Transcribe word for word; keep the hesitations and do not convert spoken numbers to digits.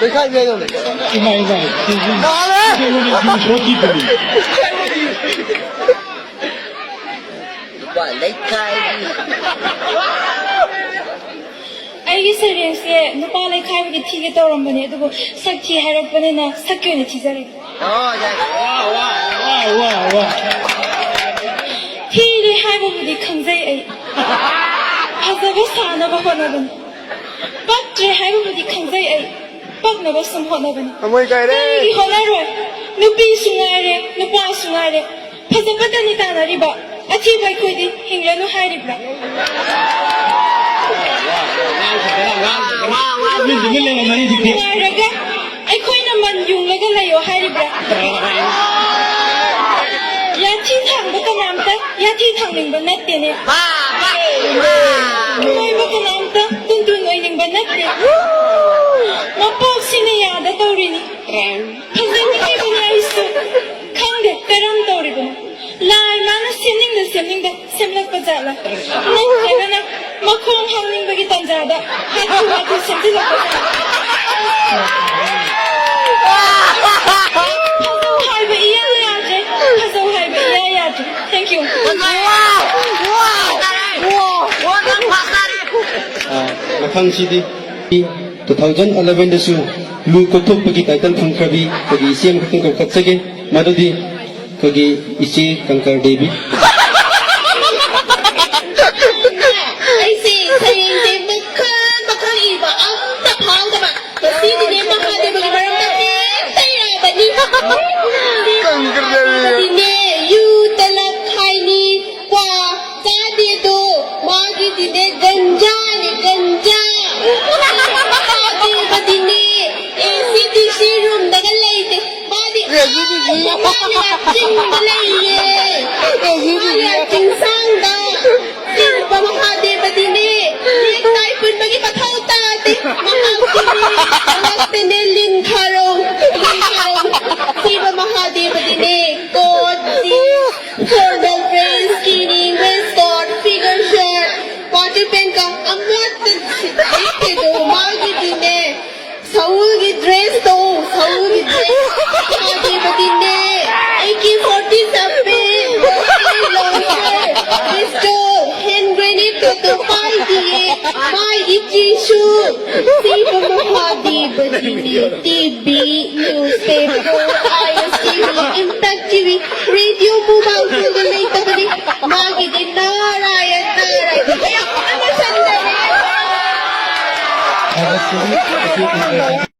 ꯂꯩꯈꯥꯏꯕꯤ ꯍꯥꯏꯗꯧꯅꯦ꯫ ꯏꯃꯥ, ꯏꯃꯥ, ꯁꯤ, ꯁꯤ, ꯅꯥꯔꯦ! ꯁꯤ ꯁꯣꯛꯈꯤꯕꯅꯤ꯫ ꯅꯨꯄꯥ ꯂꯩꯈꯥꯏꯕꯤ꯫ ꯑꯩꯒꯤ ꯁꯩꯔꯦꯡꯁꯦ ꯅꯨꯄꯥ ꯂꯩꯈꯥꯏꯕꯒꯤ ꯊꯤꯒꯦ ꯇꯧꯔꯝꯕꯅꯦ, ꯑꯗꯨꯕꯨ ꯁꯛ ꯊꯤ ꯍꯥꯏꯔꯛꯄꯅꯤꯅ ꯁꯛꯀꯤ ꯑꯣꯏꯅ ꯊꯤꯖꯔꯒꯦ꯫ ꯋꯥ, ꯋꯥ, ꯋꯥ, ꯋꯥ꯫ ꯊꯤꯔꯦ ꯍꯥꯏꯕꯕꯨꯗꯤ ꯈꯪꯖꯩ ꯑꯩ, ꯐꯖꯕ ꯁꯥꯅꯕ ꯍꯣꯠꯅꯕꯅꯤ꯫ ꯄꯛꯇ꯭ꯔꯦ ꯍꯥꯏꯕꯕꯨꯗꯤ ꯈꯪꯖꯩ ꯑꯩ, ꯄꯛꯅꯕ ꯁꯨꯝ ꯍꯣꯠꯅꯕꯅꯤ꯫ ꯊꯃꯣꯏ ꯀꯥꯏꯔꯦ꯫ ꯀꯔꯤꯒꯤ ꯍꯣꯠꯅꯔꯣꯏ? ꯅꯨꯄꯤꯁꯨ ꯉꯥꯏꯔꯦ, ꯅꯨꯄꯥꯁꯨ ꯉꯥꯏꯔꯦ, ꯐꯖꯕꯇꯅꯤ ꯇꯥꯟꯅꯔꯤꯕ꯫ ꯑꯊꯤꯕ ꯑꯩꯈꯣꯏꯗꯤ ꯍꯤꯡꯂꯅꯨ ꯍꯥꯏꯔꯤꯕ꯭ꯔꯥ? ꯇꯨꯃꯤꯟ ꯇꯨꯃꯤꯟ ꯂꯩꯔꯝꯃꯅꯤ ꯍꯧꯖꯤꯛꯇꯤ꯫ ꯉꯥꯏꯔꯒ ꯑꯩꯈꯣꯏꯅ ꯃꯟ ꯌꯨꯡꯂꯒ ꯂꯩꯌꯣ ꯍꯥꯏꯔꯤꯕ꯭ꯔꯥ? ꯌꯥꯊꯤ ꯊꯥꯡꯕ ꯀꯅꯥꯝꯇ ꯌꯥꯊꯤ ꯊꯥꯡꯅꯤꯡꯕ ꯅꯠꯇꯦꯅꯦ꯫ ꯃꯤꯑꯣꯏꯕ ꯀꯅꯥꯝꯇ ꯇꯨꯟꯇꯨꯟ ꯑꯣꯏꯅꯤꯡꯕ ꯅꯠꯇꯦ꯫ ꯃꯄꯣꯛꯁꯤꯅ ꯌꯥꯗ ꯇꯧꯔꯤꯅꯤ꯫ ꯐꯖꯅꯤꯡꯉꯤꯕꯅꯤ ꯑꯩꯁꯨ꯫ ꯈꯪꯗꯦ ꯀꯔꯝ ꯇꯧꯔꯤꯕꯅꯣ꯫ ꯂꯥꯏ ꯃꯥꯅ ꯁꯦꯝꯅꯤꯡꯗ ꯁꯦꯝꯅꯤꯡꯗ ꯁꯦꯝꯂꯛꯄ ꯖꯥꯠꯂ? ꯅꯠꯇ꯭ꯔꯒꯅ ꯃꯈꯣꯡ ꯍꯥꯡꯅꯤꯡꯕꯒꯤ ꯇꯥꯟꯖꯥꯗ ꯍꯥꯊꯨ ꯍꯥꯊꯨ ꯁꯦꯝꯖꯤꯜꯂꯛꯄ ꯖꯥꯠꯂ? ꯐꯖꯧ ꯍꯥꯏꯕ ꯏꯌꯥ ꯌꯥꯗ꯭ꯔꯦ꯫ ꯐꯖꯧ ꯍꯥꯏꯕ ꯏꯌꯥ ꯌꯥꯗ꯭ꯔꯦ꯫ Thank you꯫ ꯑꯥ, ꯃꯊꯪꯁꯤꯗꯤ ꯇꯨ ꯊꯥꯎꯖꯟ ꯑꯦꯂꯚꯦꯟꯗꯁꯨ ꯂꯨ ꯀꯣꯛꯊꯣꯛꯄꯒꯤ ꯇꯥꯏꯇꯜ ꯐꯪꯈ꯭ꯔꯕꯤ ꯑꯩꯈꯣꯏꯒꯤ ꯏꯆꯦ ꯑꯃꯈꯛꯇꯪ ꯀꯧꯈꯠꯆꯒꯦ꯫ ꯃꯗꯨꯗꯤ ꯑꯩꯈꯣꯏꯒꯤ ꯏꯆꯦ ꯀꯪꯀꯔ ꯗꯦꯕꯤ꯫ ꯑꯩꯁꯦ ꯁꯩꯔꯦꯡꯁꯦ ꯃꯈꯜ ꯃꯈꯜ ꯏꯕ ꯑꯝꯇ ꯐꯥꯎꯗꯕ꯫ ꯉꯁꯤꯗꯤꯅꯦ ꯃꯍꯥꯗꯦꯕꯒꯤ ꯃꯔꯝꯗ ꯍꯦꯛꯇ ꯏꯔꯛꯑꯕꯅꯤ꯫ ꯀꯪꯀꯔ ꯗꯦꯕꯤ꯫ ꯃꯍꯥꯗꯦꯕꯗꯤꯅꯦ ꯌꯨ ꯇꯂꯞ ꯈꯥꯏꯅꯤ, ꯀ꯭ꯋꯥ ꯆꯥꯗꯦꯗꯣ, ꯃꯥꯒꯤꯗꯤꯅꯦ ꯒꯟꯖꯥꯅꯦ, ꯒꯟꯖꯥ꯫ ꯃꯍꯥꯗꯦꯕꯗꯤꯅꯦ ꯑꯦ ꯁꯤ ꯗꯤ ꯁꯤ ꯔꯨꯝꯗꯒ ꯂꯩꯇꯦ꯫ ꯃꯥꯗꯤ ꯑꯦ ꯁꯤ ꯗꯤ ꯁꯤ꯫ ꯃꯥꯗꯤ ꯆꯤꯡꯗ ꯂꯩꯌꯦ꯫ ꯑꯦ ꯁꯤ ꯗꯤ ꯁꯤ꯫ ꯃꯥꯗꯤ ꯆꯤꯡꯁꯥꯡꯗ꯫ ꯁꯤꯕ ꯃꯍꯥꯗꯦꯕꯗꯤꯅꯦ ꯅꯦꯛ ꯇꯥꯏ ꯄꯨꯟꯕꯒꯤ ꯃꯊꯧ ꯇꯥꯗꯦ꯫ ꯃꯍꯥꯛꯇꯤꯅꯦ ꯃꯉꯛꯇꯅꯦ ꯂꯤꯟ ꯈꯥꯔꯣꯡ, ꯂꯤꯟ ꯈꯥꯔꯣꯡ꯫ ꯁꯤꯕ ꯃꯍꯥꯗꯦꯕꯗꯤꯅꯦ coat, jeans, formal dress, skinny, waistcoat, figure shirt, party ꯄꯦꯟꯀ ꯑꯃꯠꯇ ꯂꯤꯠꯇꯦꯗꯣ꯫ ꯃꯥꯒꯤꯗꯤꯅꯦ ꯁꯎ ꯐꯥꯗꯦꯕꯗꯤꯅꯦ, A K forty seven, pistol, hand grenade ꯈꯛꯇ ꯄꯥꯏꯗꯤꯌꯦ, ꯃꯥꯒꯤ ꯆꯦꯁꯨ ꯁꯤꯕ ꯃꯐꯥꯗꯦꯕꯗꯤꯅꯦ, T V, newspaper, I S T V, Impact T V, radio, mobile ꯐꯣꯟꯒ ꯂꯩꯇꯕꯅꯤ꯫ ꯃꯥꯒꯤꯗꯤ ꯅꯥꯔꯥꯌꯟ, ꯅꯥꯔꯥꯌꯟ꯫ ꯑꯌꯥ, ꯑꯃ ꯁꯟꯗꯔꯦ꯫